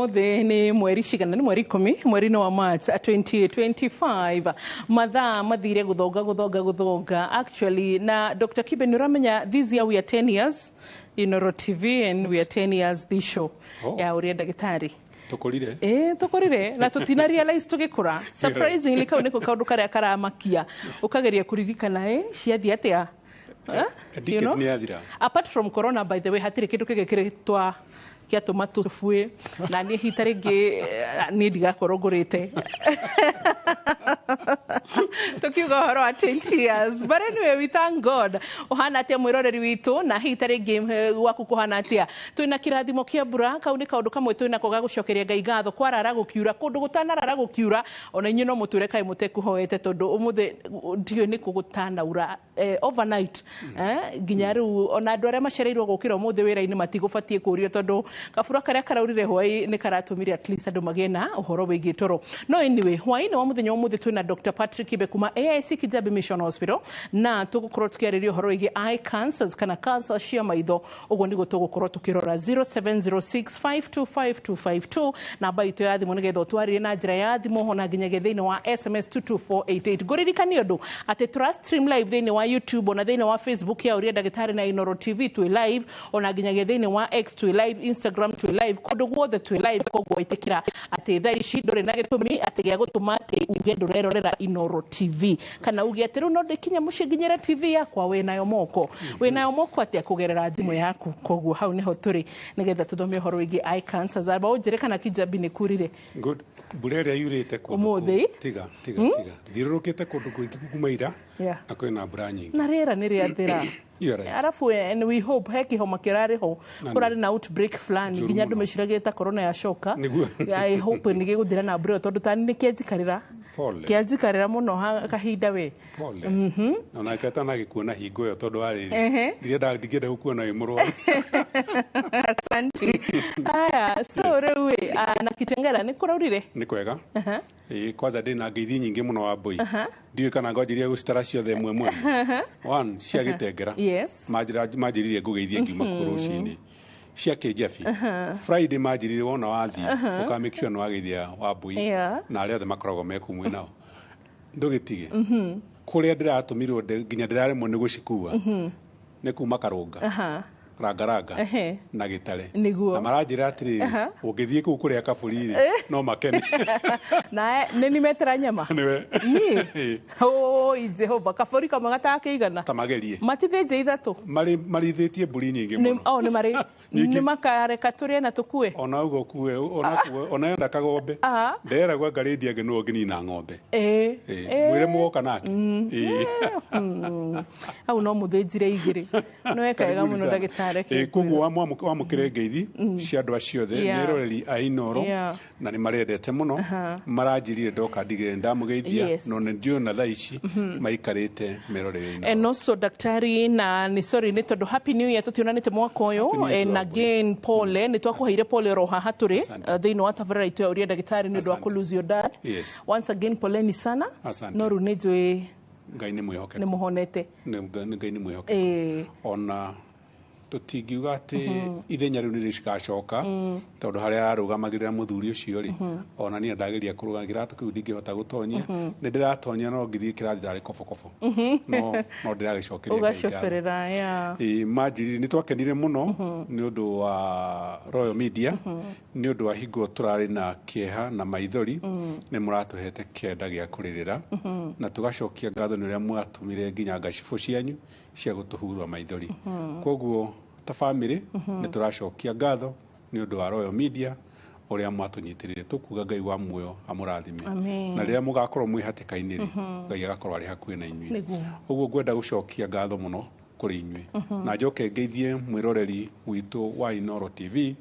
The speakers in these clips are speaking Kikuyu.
Ũmũthĩ nĩ mweri cigana? Nĩ mweri 10, mweri-inĩ wa March 2025. Mathaa mathire gũthonga gũthonga gũthonga actually. Na Dr. Kibe, nĩ ũramenya this year we are 10 years Inoro TV and we are 10 years this show ya Ũrĩa Ndagĩtarĩ. Tũkũrire. Ĩĩ, tũkũrire na tũtina realize tũgĩkũra. Surprisingly, kau nĩko kaũndũ karĩa karamakia, ũkageria kũririkana ĩ ciathiĩ atĩa. Eh? You Decade know? nĩ yathira. Apart from corona, by the way, hatirĩ kĩndũ kĩngĩ kĩrĩ twa kĩatũma tũbue na niĩ hita rĩngĩ, niĩ ndigakorwo ngũrĩte tukiuga ũhoro wa 20 years. But anyway, we thank God. Ũhana atĩa, mwĩroreri witũ? Na hihi ta rĩngĩ gwaku kũhana atĩa? Twĩna kĩrathimo kĩa mbura. Kau nĩ kaũndũ kamwe twĩnako ga gũcokeria Ngai ngatho. Kwarara gũkiura, kũndũ gũtanarara gũkiura, ona inyuĩ no mũtwĩre kaĩ mũtekuhoete, tondũ ũmũthĩ ndiũĩ nĩkũ gũtanaura overnight, nginya rĩu ona andũ arĩa macereirwo gũkĩra ũmũthĩ wĩra-inĩ matigũbatiĩ kũrio, tondũ kabura karĩa karaurire hwaĩ nĩ karatũmire at least andũ magĩe na ũhoro wĩgiĩ toro. No anyway, hwaĩ-inĩ wa mũthenya ũmũthĩ twĩna Dr. Patrick Kibe kuma AIC Kijabi Mission Hospital, na tũgũkorwo tũkĩarĩria ũhoro wĩgiĩ eye cancers kana cancer cia maitho. Ũguo nĩguo tũgũkorwo tũkĩrora. 0706525252, namba itũ ya thimũ, nĩgetha ũtwarĩrie na njĩra ya thimũ ona nginyagia thĩinĩ wa SMS 22488. Ngũririkanie ũndũ atĩ tũra stream live thĩinĩ wa YouTube, ona thĩinĩ wa Facebook ya Ũrĩa Ndagĩtarĩ na Inoro TV twĩ live, ona nginyagia thĩinĩ wa X twĩ live, Instagram twĩ live, kũndũ guothe twĩ live. Koguo ĩtĩkĩra atĩ thaa ici ndũrĩ na gĩtũmi atĩ gĩa gũtũma atĩ uge ndũrerorera Inoro TV, kana uge atĩ rĩu no ndĩkinya mũciĩ nginyĩre TV yakwa. Wĩnayo moko, wĩnayo moko atĩa kũgerera thimũ yaku. Koguo hau nĩho tũrĩ nĩgetha tũthome ũhoro wĩgiĩ eye cancers. Amba ũnjĩre kana Kijabi nĩ kurire. Good. Mbura ĩrĩa yurĩte kũndũ Ũmũthĩ? kũu, tiga tiga tiga, thiũrũrũkĩte kũndũ kũingĩ kuma ira na kwĩna mbura nyingĩ. Na rĩera nĩ rĩathera. You are right. Arafu and we hope he kĩhoma kĩrarĩ ho. Na kũrarĩ na outbreak fulani Njũru nginya andũ mũno. meciragia ta corona yacoka. Nĩguo. I hope nĩ gĩgũthira na mbura ĩyo, tondũ tani nĩ kĩanjikarĩra. Pole. Kĩanjikarĩra mũno kahinda we. Pole. Na onake atanagĩkuona hingo ĩyo, tondũ warĩ Ehe. ndingĩenda gũkuona wĩ mũrwaru. Asante. Aya, so rĩu ĩ, na Kitengela nĩ kũraurire? Nĩ kwega. Ĩĩ, kwanza ndĩ na ngeithi nyingĩ mũno wa mbũi, ndiũĩ kana ngwanjĩria gũcitara ciothe ĩmwe ĩmwe. One, cia Gĩtengera. Manjĩrire ngũgeithie ngiuma kuo rũcinĩ. Cia Kĩnjabi, Friday manjĩrire wona wathiĩ ũka make sure nĩ wageithia Wambui na arĩa othe makoragwo me kuu mwĩ nao. Ndũgĩtige kũrĩa ndĩratũmirwo nginya ndĩraremwo nĩ gũcikua, nĩ kuma Karũnga, Rangaranga na Gĩtare. Na maranjĩra atĩrĩrĩ, ũngĩthiĩ kũu kũrĩa kabũri-rĩ, no makene. Na nĩ nimetera nyama. Nĩwe. Niĩ? Ĩĩ. Oi Jehova, kabũri kamwe gatakĩigana. Ta magerie. Matithĩnje ithatũ. Marĩ marĩithĩtie mbũri nyingĩ mũno. Oh, nĩ marĩ. Nyingĩ. Nĩ makareka tũrĩe na tũkue. Ona uga ũkue, ona kue, ona enda kagombe. Nderagwo anga rĩndia angĩ nĩwe ũngĩnina ng'ombe. Ĩĩ, mwĩre mũgoka nake. Ĩĩ. Hau no mũthĩnjire igĩrĩ. No weka wega Karibuni mũno, sana. ndagĩtarĩ. Ĩĩ, koguo wamũkĩre ngeithi cia andũ acio othe nĩ eroreri a Inoro na nĩ marendete mũno, maranjĩrire ndoka ndigĩrĩre ndamũgeithia. No nĩ ndiũĩ ona thaa ici maikarĩte merorere Inoro. And also daktari, na nĩ sorry nĩ tondũ happy new year, tũtionanĩte mwaka ũyũ. Happy New Year And to again pole, nĩ twakũheire pole oro haha tũrĩ Asante. Thĩinĩ wa tabarĩra itũ ya Ũrĩa Ndagĩtarĩ nĩ ũndũ wa Asante. kũ lose your dad. Once again, poleni sana. Asante. No rĩu nĩ njũĩ Ngai nĩ mwĩhokeku. Nĩ mũhonete. Ngai nĩ mwĩhokeku. Ona tũtingiuga atĩ ithenya rĩu nĩ rĩgacoka, tondũ harĩa ararũgamagĩrĩra mũthuri ũcio rĩ, ona niĩ ndageria kũrũga kĩratũ kĩu ndingĩhota gũtonyia. Nĩ ndĩratonya no ngĩthiĩ kĩrathi tarĩ kobokobo, no no ndĩragĩcokeria Ngai ngatho. Ũgacokerera, yeah. Ĩĩ, manjĩrire nĩ twakenire mũno nĩ ũndũ wa Royal Media, nĩ ũndũ wa hingo tũrarĩ na kĩeha na maithori, nĩ mũratũhete kĩenda gĩa kũrĩrĩra, na tũgacokia ngatho nĩ ũrĩa mwatũmire nginya ngacibũ cianyu cia gũtũhurũra maithori. Koguo ta bamĩrĩ nĩ tũracokia ngatho nĩ ũndũ wa Royal Media ũrĩa mwatũnyitĩrĩire. Tũkuga Ngai wa muoyo amũrathime. Amen. Na rĩrĩa mũgakorwo mwĩ hatĩka-inĩ rĩ, Ngai agakorwo arĩ hakuhĩ na inyuĩ. Ũguo ngwenda gũcokia ngatho mũno kũrĩ inyuĩ, na njoke ngeithie mwĩroreri witũ wa Inoro TV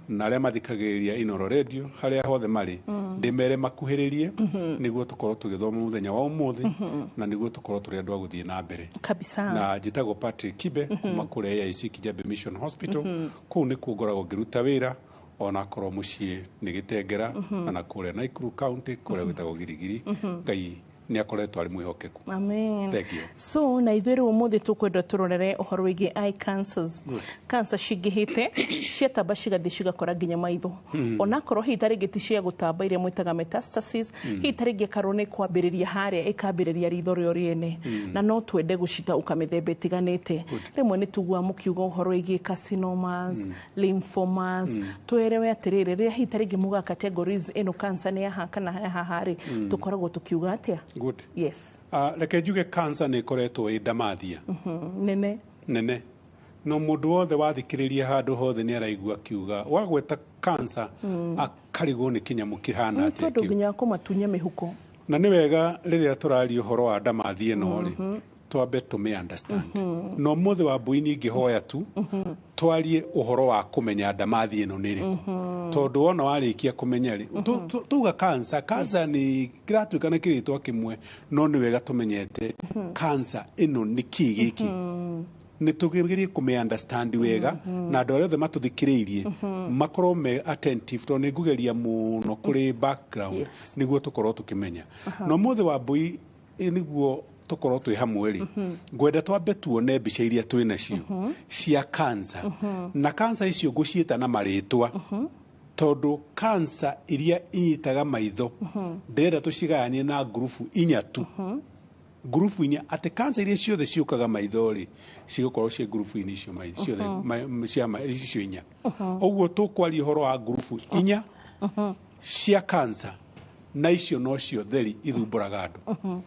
na arĩa mathikagĩrĩria Inoro Radio harĩa hothe marĩ, ndĩmere makuhĩrĩrie nĩguo tũkorwo tũgĩthoma mũthenya wa ũmũthĩ, na nĩguo tũkorwo tũrĩ andũ a gũthiĩ na mbere. Na njĩtagwo Patrick Kibe kuma kũrĩa AIC Kijabe Mission Hospital. Kũu nĩkuo ngoragwo ngĩruta wĩra, ona korwo mũciĩ nĩ Gĩtengera na kũrĩa Nakuru County, kũrĩa gwĩtagwo Girigiri. Ngai Nĩ akoretwo arĩ mwĩhokeku. Amen. Thank you. So na ithuĩ rĩu ũmũthĩ tũkwenda tũrorere ũhoro wĩgiĩ eye cancers. Cancer cingĩhĩte ciatamba cigathiĩ cigakora nginya maitho. Onakorwo hihi ta rĩngĩ ti cia gũtamba iria mwĩtaga metastasis, hihi ta rĩngĩ ĩkarwo nĩ kwambĩrĩria harĩa ĩkambĩrĩria ritho rĩo rĩene. Na no twende gũcitaũka mĩthemba ĩtiganĩte. Rĩmwe nĩ tuguaga mũkiuga ũhoro wĩgiĩ carcinomas, lymphomas, twerewe atĩrĩrĩ, rĩrĩa hihi ta rĩngĩ muga categories ĩno cancer nĩ yaha kana ya haha rĩ, tũkoragwo tũkiuga atĩa? Good. Yes. Reke njuge cancer nĩ ĩkoretwo ĩ ndamathia Nene. Nene, no mũndũ wothe wathikĩrĩria handũ hothe nĩ araigua akiuga wagweta cancer akarigwo nĩ kĩnyamũ kĩhana atĩa tondũ kĩu. Nginya kũmatunya mĩhuko. Na nĩ wega rĩrĩa tũraria ũhoro wa ndamathi ĩno rĩ, twambe tũmĩ understand. Na ũmũthĩ wa mbui ningĩhoya tu twarie ũhoro wa kũmenya ndamathi ĩno nĩ ĩrĩkũ, tondũ wona warĩkia kũmenya rĩ, tuga cancer, cancer nĩ kĩratuĩka nĩ kĩrĩtwa kĩmwe, no nĩ wega tũmenyete cancer ĩno nĩ kĩ gĩkĩ, nĩ tũgerie kũmĩ understand wega, na andũ arĩa othe matũthikĩrĩirie makorwo me attentive, tondũ nĩ ngugeria mũno kũrĩ background nĩguo tũkorwo tũkĩmenya. Na ũmũthĩ wa mbui nĩguo tũkorwo twĩ hamwe rĩ, ngwenda twambe tuone mbica iria twĩ nacio cia cancer. Na cancer icio ngũciĩta na marĩtwa, tondũ cancer iria inyitaga maitho ndĩrenda tũcigayanie na ngurubu inya tu, ngurubu inya, atĩ cancer iria ciothe ciũkaga maitho rĩ, cigũkorwo ciĩ ngurubu-inĩ icio ciothe cia icio inya. Ũguo tũkwaria ũhoro wa ngurubu inya cia cancer, na icio nocio theri ithumbũraga andũ.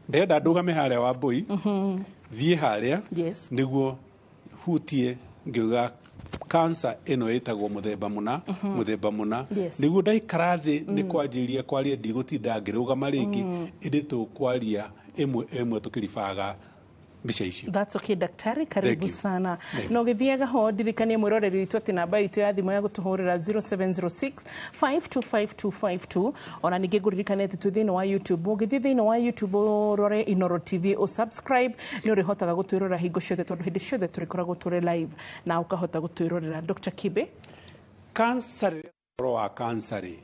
Ndĩrenda ndũgame harĩa wa mbui, thiĩ harĩa nĩguo hutie ngiuga cancer ĩno ĩtagwo mũthemba mũna, mũthemba mũna, nĩguo ndaikara thĩ nĩ kwanjĩrĩria kwaria, ndigũtinda ngĩrũgama rĩngĩ, ĩndĩ tũkwaria ĩmwe ĩmwe tũkĩribaga mbica icio. That's okay, daktari, karibu Thank you. sana. Thank you. Na ũgĩthiaga ho ndirikanie mwĩroreri witũ atĩ namba itũ ya thimũ ya gũtũhũrĩra 0706 525252. Ona ningĩ ngũririkanie atĩ twĩ thĩinĩ wa YouTube. Ũngĩthiĩ thĩinĩ wa YouTube ũrore Inoro TV, ũsubscribe, nĩ ũrĩhotaga gũtwĩrorera hingo ciothe, tondũ hĩndĩ ciothe tũrĩkoragwo tũrĩ live na ũkahota gũtwĩrorera. Dr. Kibe. Cancer, rĩrĩa ũhoro wa cancer rĩ,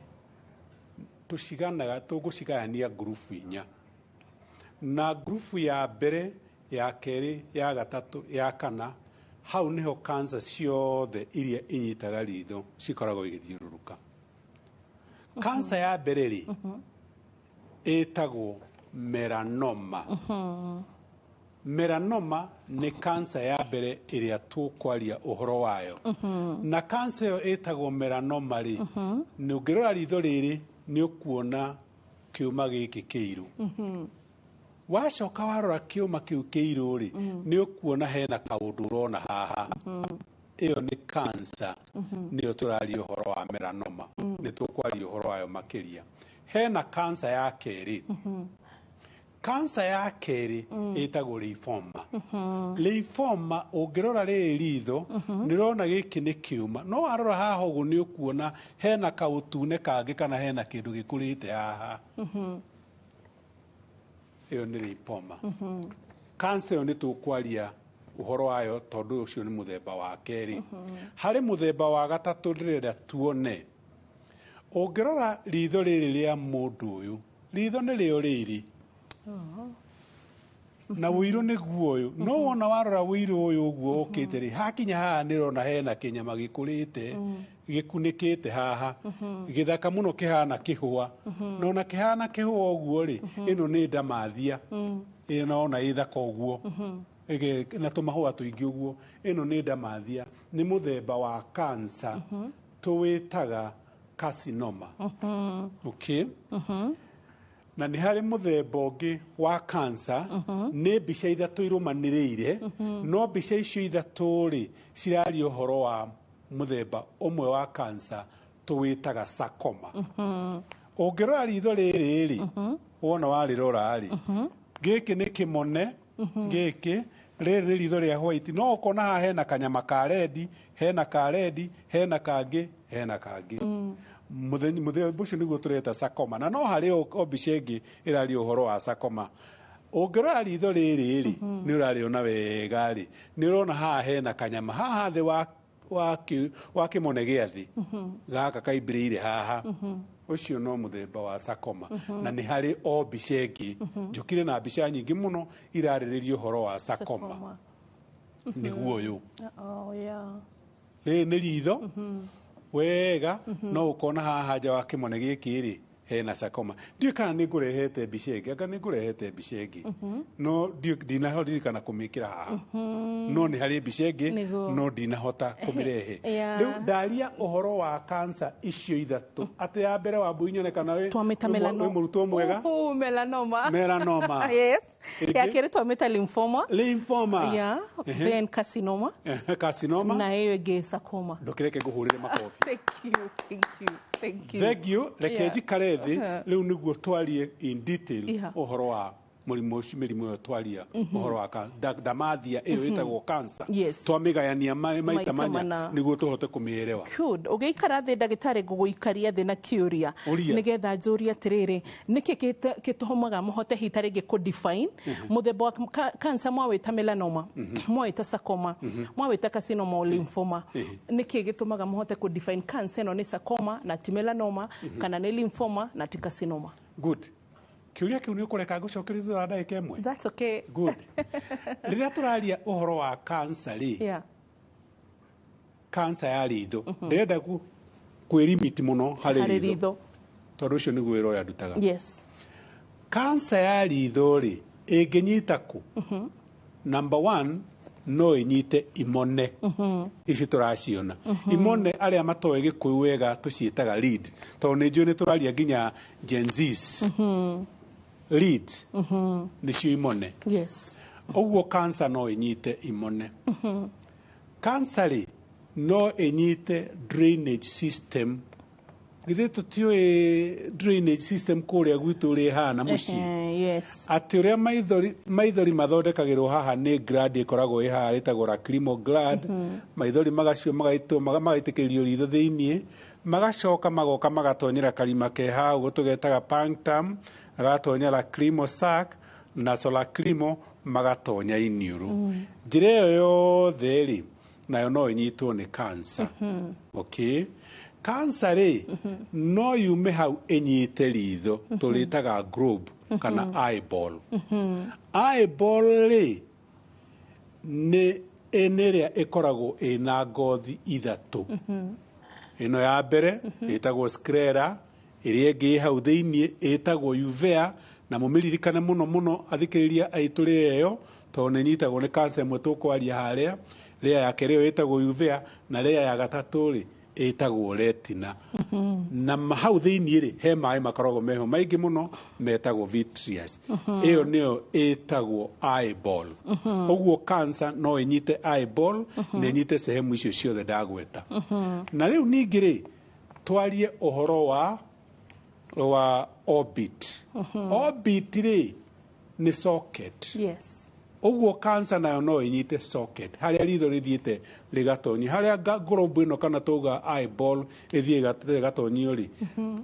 tũciganaga, tũgũcigayania ngurubu inya, na ngurubu ya mbere, ya kerĩ, ya gatatũ, ya kana, hau nĩho cancer ciothe iria inyitaga ritho cikoragwo igĩthiũrũrũka. Cancer ya mbere rĩ, ĩtagwo melanoma. Melanoma nĩ cancer ya mbere ĩrĩa tũkwaria ũhoro wayo. Na cancer ĩyo ĩtagwo melanoma rĩ, nĩ ũngĩrora ritho rĩrĩ nĩ ũkuona kĩũma gĩkĩ kĩirũ. Wacoka warora kĩũma kĩu kĩirũ rĩ, nĩ ũkuona hena kaũndũ ũrona haha. Ĩyo nĩ cancer, nĩyo tũraria ũhoro wa melanoma. Nĩ tũkwaria ũhoro wayo makĩria. Hena cancer ya kerĩ. Cancer ya kerĩ ĩtagwo lymphoma. Lymphoma, ũngĩrora rĩrĩ ritho nĩ ũrona gĩkĩ nĩ kĩũma, no warora haha ũguo nĩ ũkuona hena kaũtune kangĩ kana hena kĩndũ gĩkũrĩte haha. Ĩyo nĩ lymphoma. Cancer ĩyo nĩ tũkwaria ũhoro wayo, tondũ ũcio nĩ mũthemba wa kerĩ. Harĩ mũthemba wa gatatũ ndĩrenda tuone. Ũngĩrora ritho rĩrĩ rĩa mũndũ ũyũ, ritho nĩ rĩo rĩrĩ na ũirũ nĩguo ũyũ, no wona warora ũirũ ũyũ ũguo ũkĩte rĩ, hakinya haha nĩ ũrona hena kĩnyama gĩkũrĩte gĩkunĩkĩte haha gĩthaka mũno kĩhana kĩhũa. Na ona kĩhana kĩhũa ũguo rĩ, ĩno nĩ ndamathia ĩno ona ĩ thaka ũguo na tũmahũa tũingĩ ũguo, ĩno nĩ ndamathia, nĩ mũthemba wa cancer tũwĩtaga carcinoma. Okay. Na nĩ harĩ mũthemba ũngĩ wa cancer, nĩ mbica ithatũ irũmanĩrĩire, no mbica icio ithatũ rĩ, ciraria ũhoro wa mũthemba ũmwe wa cancer tũwĩtaga sarcoma. Ũngĩrora ritho rĩrĩ rĩ, wona warĩrora rĩ, gĩkĩ nĩ kĩmone, gĩkĩ rĩrĩ nĩ ritho rĩa white, no ũkona haha hena kanyama ka red, hena ka red, hena kangĩ, hena kangĩ. Mũthemba ũcio nĩguo tũreta sarcoma. Na no harĩ o mbica ĩngĩ ĩraria ũhoro wa sarcoma. Ũngĩrora ritho rĩrĩ rĩ, nĩ ũrarĩona wega rĩ, nĩ ũrona haha hena kanyama haha thĩ wa kĩmone gĩa thĩ gaka kaimbĩrĩire haha. Ũcio no mũthemba wa sarcoma. Na nĩ harĩ o mbica ĩngĩ njũkire na mbica nyingĩ mũno irarĩrĩria ũhoro wa sarcoma. Sarcoma. Nĩguo ũyũ. Oh, yeah. Rĩrĩ nĩ ritho wega, no ũkona haha nja wa kĩmone gĩkĩ rĩ, hena sarcoma. Ndiũĩ kana nĩ ngũrehete mbica ĩngĩ, anga nĩ ngũrehete mbica ĩngĩ, no ndinaririkana kũmĩkĩra haha, no nĩ harĩ mbica ĩngĩ. Nĩguo. No ndinahota kũmĩrehe. Rĩu ndaria ũhoro wa cancer icio ithatũ, atĩ ya mbere, Wambui, nyone kana wĩ Twamĩta wĩ melanoma. wĩ mũrutwo mwega. Uhu, melanoma. Melanoma. Yes. Ĩngĩ? Ya kerĩ twamĩta lymphoma. Lymphoma. Yeah. Then carcinoma. Carcinoma. Na ĩyo ĩngĩ sarcoma. Ndũkĩreke ngũhũrĩre makobi. Thank you, thank you, thank you. Thank you. Reke njikare thĩ rĩu nĩguo twarie in detail ũhoro wa mũrimũ ũcio, mĩrimũ ĩyo twaria ũhoro wa ndamathia ĩyo ĩtagwo cancer. Twamĩgayania maita Maita manya mana. Nĩguo tũhote kũmĩelewa. Good. Ũgĩikara thĩ, ndagĩtarĩ, ngũgũikaria thĩ na kĩũria. Ũria. Nĩgetha njũrie atĩrĩrĩ, nĩkĩ gĩtũmaga mũhote hihi ta rĩngĩ kũ define mũthemba wa cancer? Mwawĩta melanoma, mwawĩta sarcoma, mwawĩta carcinoma o lymphoma. Nĩkĩ gĩtũmaga mũhote kũ define cancer ĩno nĩ sarcoma na ti melanoma, kana nĩ lymphoma na ti carcinoma? Good. Kĩũria kĩu nĩ ũkũreka ngũcokerie thutha wa ndagĩka ĩmwe? That's okay. Good. Rĩrĩa tũraria ũhoro wa cancer rĩ, cancer ya ritho, ndĩrenda kwĩrimiti mũno harĩ harĩ ritho, ritho, tondũ ũcio nĩguo wĩra ũrĩa ndutaga. Cancer ya ritho rĩ, ĩngĩnyita kũ? Number one, no ĩnyite imone ici tũraciona. Imone, arĩa matoĩ Gĩkũyũ wega, tũciĩtaga lid, tondũ nĩ njũĩ nĩ tũraria nginya Gen Zs. Lid nĩcio imone. Ũguo cancer no ĩnyite imone. Cancer rĩ, no ĩnyite drainage system. Githĩ tũtiũĩ drainage system kũrĩa gwitũ ũrĩa ĩhana mũciĩ? Yes. Atĩ ũrĩa maithori mathondekagĩrwo haha nĩ gland ĩkoragwo ĩ haha ĩtagwo lacrimal gland. Maithori magacio magaitwo magaitĩkĩrio ritho thĩiniĩ, magacoka magoka magatonyera karima ke hau ũguo tũgetaga punctum, gagatonya lacrimal sac, nasolacrimal, magatonya iniũrũ. Njĩra ĩyo yothe rĩ, nayo no ĩnyitwo nĩ cancer. Okay, cancer rĩ, no yume hau ĩnyite ritho tũrĩtaga globe kana eyeball. Eyeball rĩ, nĩ ĩrĩa ĩkoragwo ĩna ngothi ithatũ. Ĩno ya mbere ĩtagwo sclera, ĩrĩa ĩngĩ ĩ hau thĩiniĩ ĩtagwo uvea, na mũmĩririkane mũno mũno, athikĩrĩria aitũ, rĩa ĩyo, tondũ nĩ ĩnyitagwo nĩ cancer ĩmwe tũkwaria harĩa. Rĩa ya kerĩ ĩyo ĩtagwo uvea, na rĩa ya gatatũ rĩ, ĩtagwo retina. Na hau thĩiniĩ rĩ, he maĩ makoragwo meho maingĩ mũno metagwo vitreous. Ĩyo nĩyo ĩtagwo eyeball. Ũguo cancer no ĩnyite eyeball na ĩnyite sehemu icio ciothe ndagweta. Na rĩu ningĩ rĩ, twarie ũhoro wa orbit. Orbit rĩ, nĩ socket. Ũguo cancer nayo no ĩnyite socket, harĩa ritho rĩthiĩte rĩgatonyio, harĩa globe ĩno kana tauga eyeball ĩthiĩ ĩgatonyio rĩ,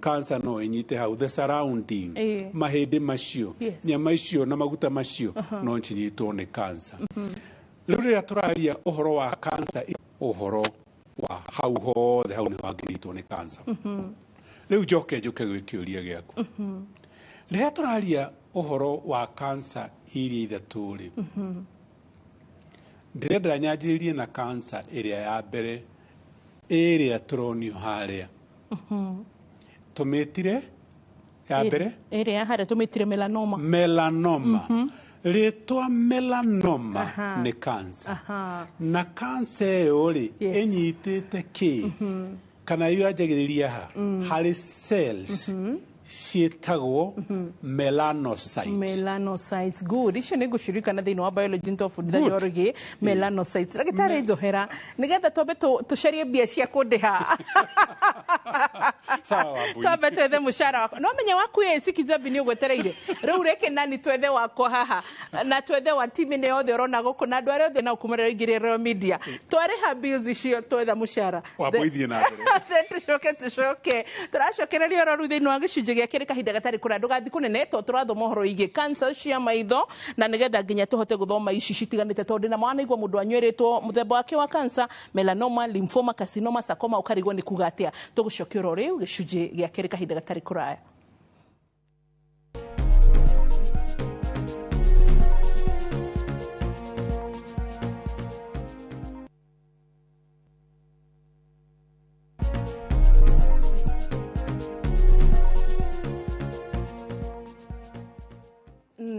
cancer no ĩnyite hau, the surrounding mahĩndĩ macio, nyama icio na maguta macio no cinyitwo nĩ cancer. Rĩu rĩrĩa tũraria ũhoro wa cancer, ũhoro wa hau hothe, hau nĩho hangĩnyitwo nĩ cancer. Rĩu njoke njũke gwĩ kĩũria gĩaku. Rĩrĩa tũraria ũhoro wa cancer iria ithatũ rĩ, ndĩrenda nyanjĩrĩrie na cancer ĩrĩa ya mbere, ĩrĩa tũronio harĩa. Tũmĩtire ya mbere? Ĩrĩa harĩa tũmĩtire melanoma. Melanoma. Rĩtwa melanoma nĩ cancer. Na cancer ĩyo rĩ, ĩnyitĩte kĩ, kana yo yanjagĩrĩria ha? Harĩ cells ciĩtagwo melanocyte. Melanocytes, good. Icio nĩ ngũcirikana thĩinĩ wa biology nĩtwabundithagio Good. rũgĩ melanocytes. Ndagĩtarĩ, njohera nĩgetha twambe tũcarie mbia cia kũndĩha. Sawa, Wambui. Twambe twethe mũcara wakwa, no menya waku ĩ Kijabi nĩ ũgwetereire rĩu. Reke nani twethe wakwa haha na twethe wa timu ĩno yothe ũrona gũkũ na andũ arĩa othe na kuma rĩrĩa ũingĩrire Royal Media, twarĩha bills icio, twetha mũcara. Wambui, thiĩ na mbere. Then tũcoke tũracokereria oro rĩu thĩinĩ wa gĩcunjĩ. Gĩcunjĩ gĩa kerĩ kahinda gatarĩ kũraya, ndũgathiĩ kũnene tondũ tũrathoma ũhoro wĩgiĩ cancer cia maitho, na nĩgetha nginya tũhote gũthoma ici citiganĩte, tondũ ndĩna wanaigua mũndũ anyuĩrĩtwo mũthemba wake wa cancer, melanoma, lymphoma, carcinoma, sarcoma, ũkarigwo nĩ kuga atĩa. Tũgũcokia oro rĩu gĩcunjĩ gĩa kerĩ kahinda gatarĩ kũraya.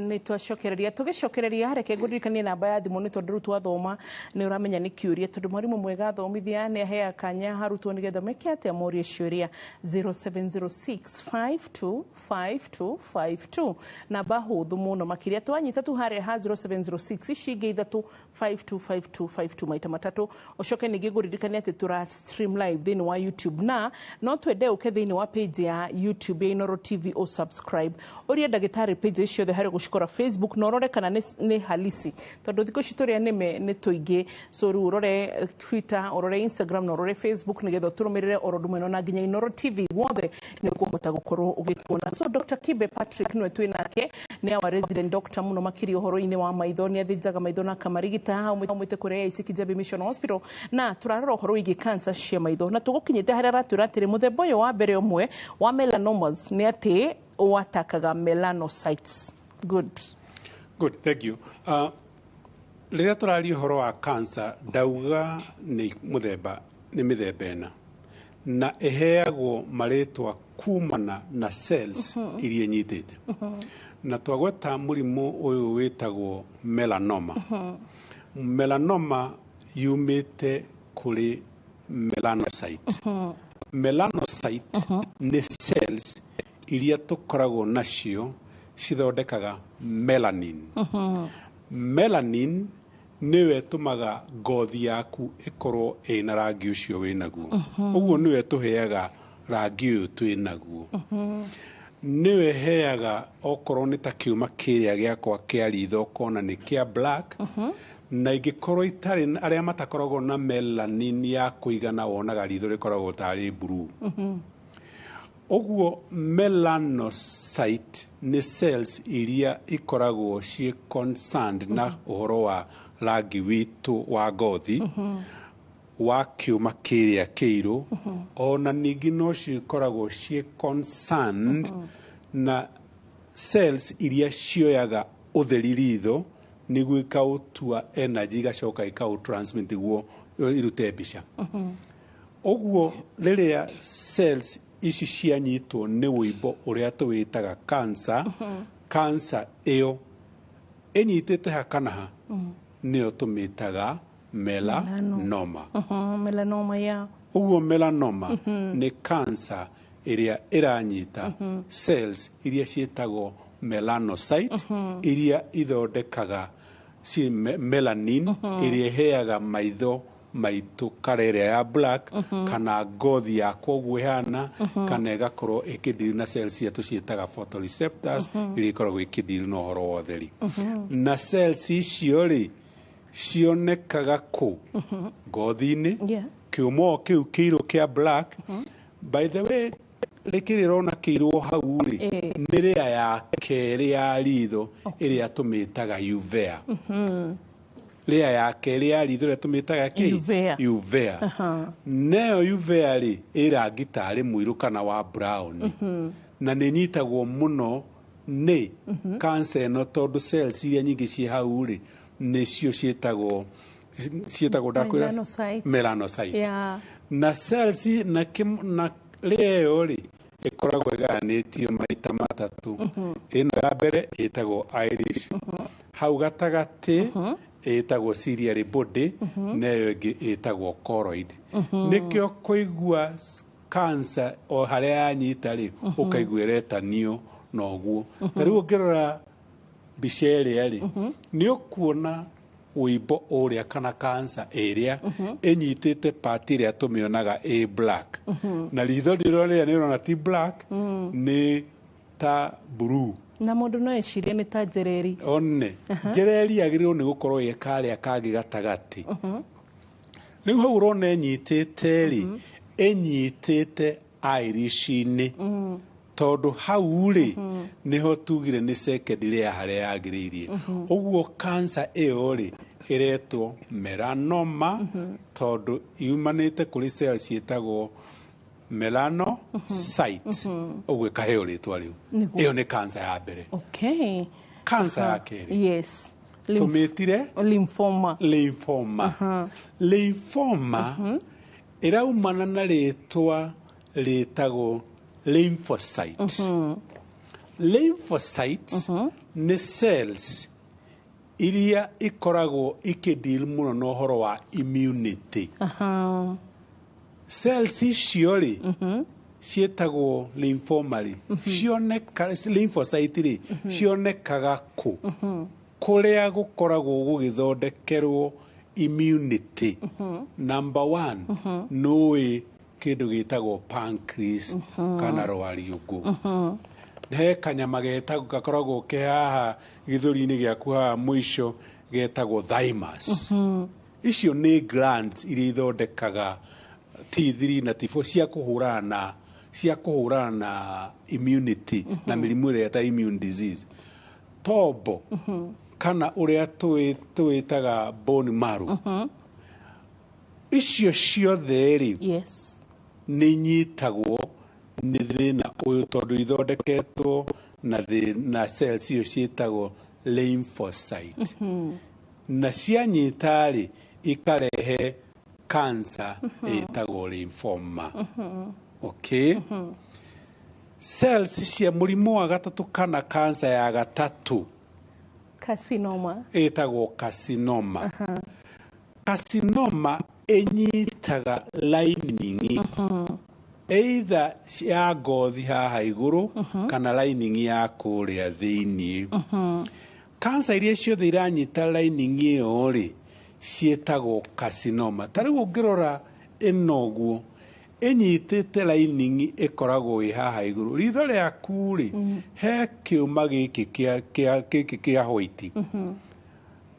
Nĩ twacokereria, tũgĩcokereria, reke ngũririkanie namba ya thimũ, nĩ tondũ rĩu twathoma nĩ ũramenya nĩ kĩũria, tondũ mwarimũ mwega athomithia nĩ aheaga kanya arutwo nĩgetha meke atĩa, morie ciũria. 0706525252, namba hũthũ mũno makĩria. Twanyita tu harĩa ha 0706, ici ingĩ ithatũ 525252 maita matatũ. Ũcoke ningĩ ngũririkanie atĩ tũra stream live thĩinĩ wa YouTube, na no twende ũke thĩinĩ wa page ya YouTube ya Inooro TV o subscribe, ũrie ndagĩtarĩ page ciothe harĩa ũgũcikora Facebook, na ũrore kana nĩ halisi, tondũ thikũ ici tũrĩa nĩme nĩ tũingĩ. So rĩu ũrore Twitter, ũrore Instagram na ũrore Facebook, nĩgetha ũtũrũmĩrĩre oro ũndũ mwena, na nginya Inooro TV guothe nĩ ũkũhota gũkorwo ũgĩtuona. So Dr. Kibe Patrick nĩwe twĩ nake, nĩ our resident doctor mũno makĩria ũhoro-inĩ wa maitho, nĩ athĩnjaga maitho na akamarigita, aumĩte kũrĩa AIC Kijabe Mission Hospital, na tũrarora ũhoro wĩgiĩ cancer cia maitho, na tũgũkinyĩte harĩa aratwĩra atĩrĩ mũthemba ũyũ wa mbere ũmwe wa melanomas nĩ atĩ watakaga melanocytes. Good. Good, thank you. Rĩrĩa tũraria ũhoro wa cancer, ndauga nĩ mũthemba, nĩ mĩthemba ĩna, na ĩheagwo marĩtwa kumana na cells iria inyitĩte. Na twagweta mũrimũ ũyũ wĩtagwo melanoma. Melanoma yumĩte kũrĩ melanocyte. Melanocyte nĩ cells iria tũkoragwo nacio cithondekaga melanin. Melanin nĩyo ĩtũmaga ngothi yaku ĩkorwo ĩna rangi ũcio wĩnaguo. Ũguo nĩyo ĩtũheaga rangi ũyũ twĩnaguo. Nĩyo ĩheaga okorwo nĩ ta kĩũma kĩrĩa gĩakwa kĩa ritho ũkona nĩ kĩa black, na ingĩkorwo itarĩ, arĩa matakoragwo na melanin ya kũigana, wonaga ritho rĩkoragwo tarĩ blue. Ũguo melanocyte nĩ cells iria ikoragwo ciĩ concerned na ũhoro wa rangi witũ wa ngothi wa kĩũma kĩrĩa kĩirũ. Ona ningĩ no cikoragwo ciĩ concerned na cells iria cioyaga ũtheri ritho nĩguo ikaũtua energy, igacoka ikaũtransmit nĩguo irute mbica. Ũguo rĩrĩa cells ici cianyitwo nĩ wũimbo ũrĩa tũwĩtaga cancer, cancer ĩyo ĩnyitĩte ha kana ha, nĩyo tũmĩtaga melanoma. Melanoma, yeah. Ũguo melanoma nĩ cancer ĩrĩa ĩranyita cells iria ciĩtagwo melanocyte, iria ithondekaga melanin, ĩrĩa ĩheaga maitho maitũ kara ĩrĩa ya black, kana ngothi yakwa ũguo ĩhana, kana ĩgakorwo ĩkĩdeal na cells iria tũciĩtaga photoreceptors, iria ikoragwo ikĩdeal na ũhoro wa ũtheri. Na cells icio rĩ, cionekaga kũ? Ngothi-inĩ, kĩũma o kĩu kĩirũ kĩa black. By the way, rĩkĩrĩ rona kĩirũ hau rĩ, nĩ rĩa ya kerĩ ya ritho ĩrĩa tũmĩtaga uvea. Rĩa ya kerĩ ya ritho ĩrĩa tũmĩtaga kĩ? Uvea. Uvea. Nayo uvea rĩ, ĩ rangi tarĩ mũirũ kana wa brown, na nĩ ĩnyitagwo mũno nĩ cancer ĩno, tondũ cells iria nyingĩ ciĩ hau rĩ, nĩcio ciĩtagwo ndakwĩra Melanocytes. Melanocyte. Na cells na na rĩa ĩyo rĩ, ĩkoragwo ĩgayanĩtio maita matatũ. Ĩno ya mbere ĩtagwo iris, hau gatagatĩ ĩtagwo ciliary body, na ĩyo ĩngĩ ĩtagwo choroid. Nĩkĩo kũigua cancer o harĩa yanyita rĩ, ũkaigua ĩretanio na ũguo. Ta rĩu ũngĩrora mbica ĩrĩa rĩ, nĩ ũkuona wũimbo ũrĩa kana cancer ĩrĩa ĩnyitĩte part ĩrĩa tũmĩonaga ĩ black, na ritho rĩro rĩrĩa nĩ ũrona ti black, nĩ ta blue. Na mũndũ no ecirie nĩ ta njereri. One njereri yagĩrĩirwo nĩ gũkorwo ĩ karĩa kangĩ gatagatĩ. Rĩu hau ũrona ĩnyitĩte rĩ, ĩnyitĩte iris-inĩ. Tondũ hau rĩ, nĩho tugire nĩ second layer harĩa yagĩrĩirie. Ũguo cancer ĩyo rĩ, ĩretwo melanoma tondũ yumanĩte kũrĩ cells ciĩtagwo melanocyte, ũguo ĩkaheo rĩtwa rĩu. Nĩguo. Ĩyo nĩ cancer ya mbere. Cancer ya kerĩ, tũmĩtire lymphoma. Lymphoma. Lymphoma ĩraumana na rĩtwa rĩtagwo lymphocyte. Lymphocyte nĩ cells iria ikoragwo ikĩdeal mũno na ũhoro wa immunity. Cells icio rĩ, ciĩtagwo lymphoma rĩ, cioneka, lymphocyte rĩ, cionekaga kũ? Kũrĩa gũkoragwo gũgĩthondekerwo immunity. Number one, nũĩ kĩndũ gĩtagwo pancreas kana rwariũngũ. He kanyama getagwo, gakoragwo ke haha gĩthũri-inĩ gĩaku haha mũico, getagwo thymus. Icio nĩ glands iria ithondekaga T3 na T4 cia kũhũrana na immunity na mĩrimũ ĩrĩa ta immune disease. Tombo kana ũrĩa tũwĩtaga bone marrow, icio ciothe rĩ, nĩ inyitagwo nĩ thĩna ũyũ tondũ ithondeketwo na cells icio ciĩtagwo lymphocyte, na cianyita rĩ, ikarehe cancer ĩtagwo lymphoma. Okay, cells cia mũrimũ wa gatatũ kana cancer ya gatatũ, Carcinoma. Ĩtagwo carcinoma. Carcinoma ĩnyitaga lining either ya ngothi haha igũrũ kana lining ya kũrĩa thĩiniĩ. Cancer iria ciothe iranyita lining ĩyo rĩ, ciĩtagwo carcinoma. Ta rĩu ũngĩrora ĩno ũguo, ĩnyitĩte lining ĩkoragwo ĩ haha igũrũ ritho rĩaku rĩ, he kĩũma gĩkĩ gĩkĩ kĩa white.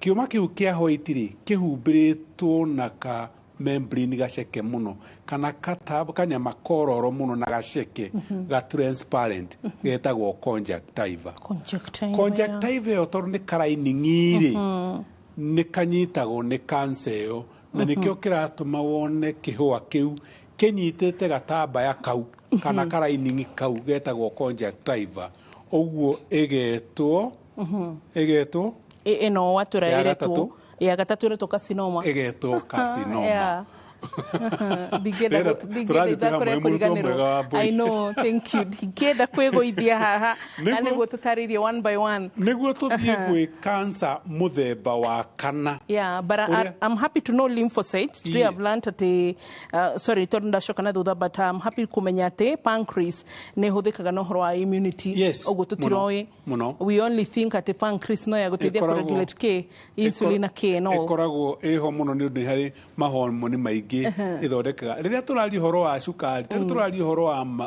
Kĩũma kĩu kĩa white rĩ, kĩhumbĩrĩtwo na ka membrane gaceke mũno kana kanyama kororo mũno na gaceke ga transparent getagwo conjunctiva. Conjunctiva. Conjunctiva ĩyo, tondũ nĩ kalining rĩ, nĩ kanyitagwo nĩ cancer ĩyo, na nĩkĩo kĩratũma wone kĩhũa kĩu kĩnyitĩte gatambaya kau kana kalining kau getagwo conjunctiva. Ũguo ĩgetwo Ĩno watwĩra Ya ĩretwo gatatũ. Ya gatatũ ĩretwo carcinoma. Ĩgetwo carcinoma. Ndingĩenda Rĩera, ndingĩenda tũrathiĩ twĩ hamwe, kũrĩa mũrutwo kũriganĩrwo. Mwega wa Mbũi. I know, thank you. Ndingĩenda kwĩgũithia haha na nĩguo tũtarĩrie one by one. Nĩguo tũthiĩ gwĩ cancer mũthemba wa kana. Yeah, but I'm happy to know lymphocytes. Today I've learned atĩ, sorry, tondũ ndacoka na thutha, but I'm happy kũmenya atĩ pancreas nĩ ĩhũthĩkaga na ũhoro wa immunity. Ũguo tũtiroĩ. Mũno. We only think atĩ pancreas no ya gũteithia kũregulate kĩ, insulin na kĩ, no. Ĩkoragwo ĩho mũno nĩ ũndũ nĩ harĩ mahormoni maingĩ ĩthondekaga. Rĩrĩa tũraria ũhoro wa cukari, rĩrĩa tũraria ũhoro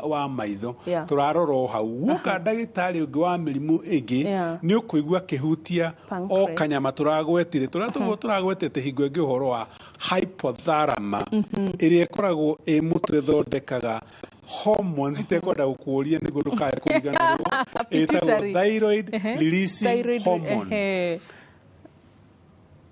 wa maitho, tũrarora o hau. Guoka ndagĩtarĩ ũngĩ wa mĩrimũ ĩngĩ, nĩ ũkũigua kĩhutia o Pancreas. kanyama tũragwetire, tũrĩa tũguo tũragwetete hingo ĩngĩ, ũhoro wa hypothalamus ĩrĩa ĩkoragwo ĩ mũtwe, ĩthondekaga hormones itekwenda gũkũria nĩguo ndũkae kũriganĩrwo, ĩtagwo Pituitary. thyroid releasing Thyroid, hormone.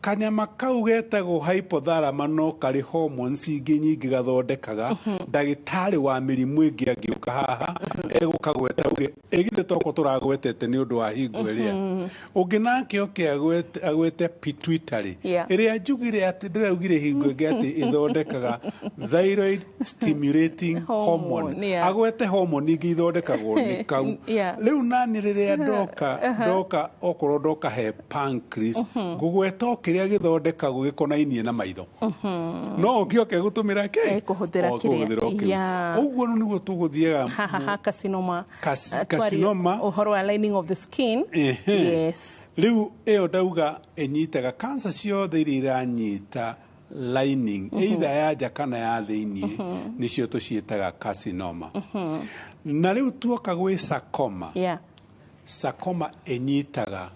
Kanyama kau getagwo hypothalamus no karĩ hormones ingĩ nyingĩ gathondekaga. Ndagĩtarĩ wa mĩrimũ ĩngĩ angĩũka haha, egũkagweta uge ĩgithĩ toko tũragwetete nĩ ũndũ wa hingo ĩrĩa ũngĩ nake oke agwete pituitary, ĩrĩa njugire atĩ ndĩraugire hingo ĩngĩ atĩ ĩthondekaga thyroid stimulating hormone, hormone. Agwete hormone ingĩ ithondekagwo nĩ kau. Rĩu nani rĩrĩa ndoka okorwo ndoka he pancreas, ngũgweta o kĩrĩa gĩthondekagwo gĩkonainie na maitho, no ũngĩoke gũtũmĩra kĩ? Ekũhũthĩra O kĩrĩa. kũhũthĩra o kĩu. Ũguo rĩu nĩguo tũgũthiaga. Ha ha ha, carcinoma. Twaria Carcinoma. ũhoro wa lining of the skin. Rĩu ĩyo ndauga ĩnyitaga cancer ciothe iria iranyita lining, either ya nja kana ya thĩiniĩ, nĩcio tũciĩtaga carcinoma. Na rĩu tuoka gwĩ sarcoma. Sarcoma ĩnyitaga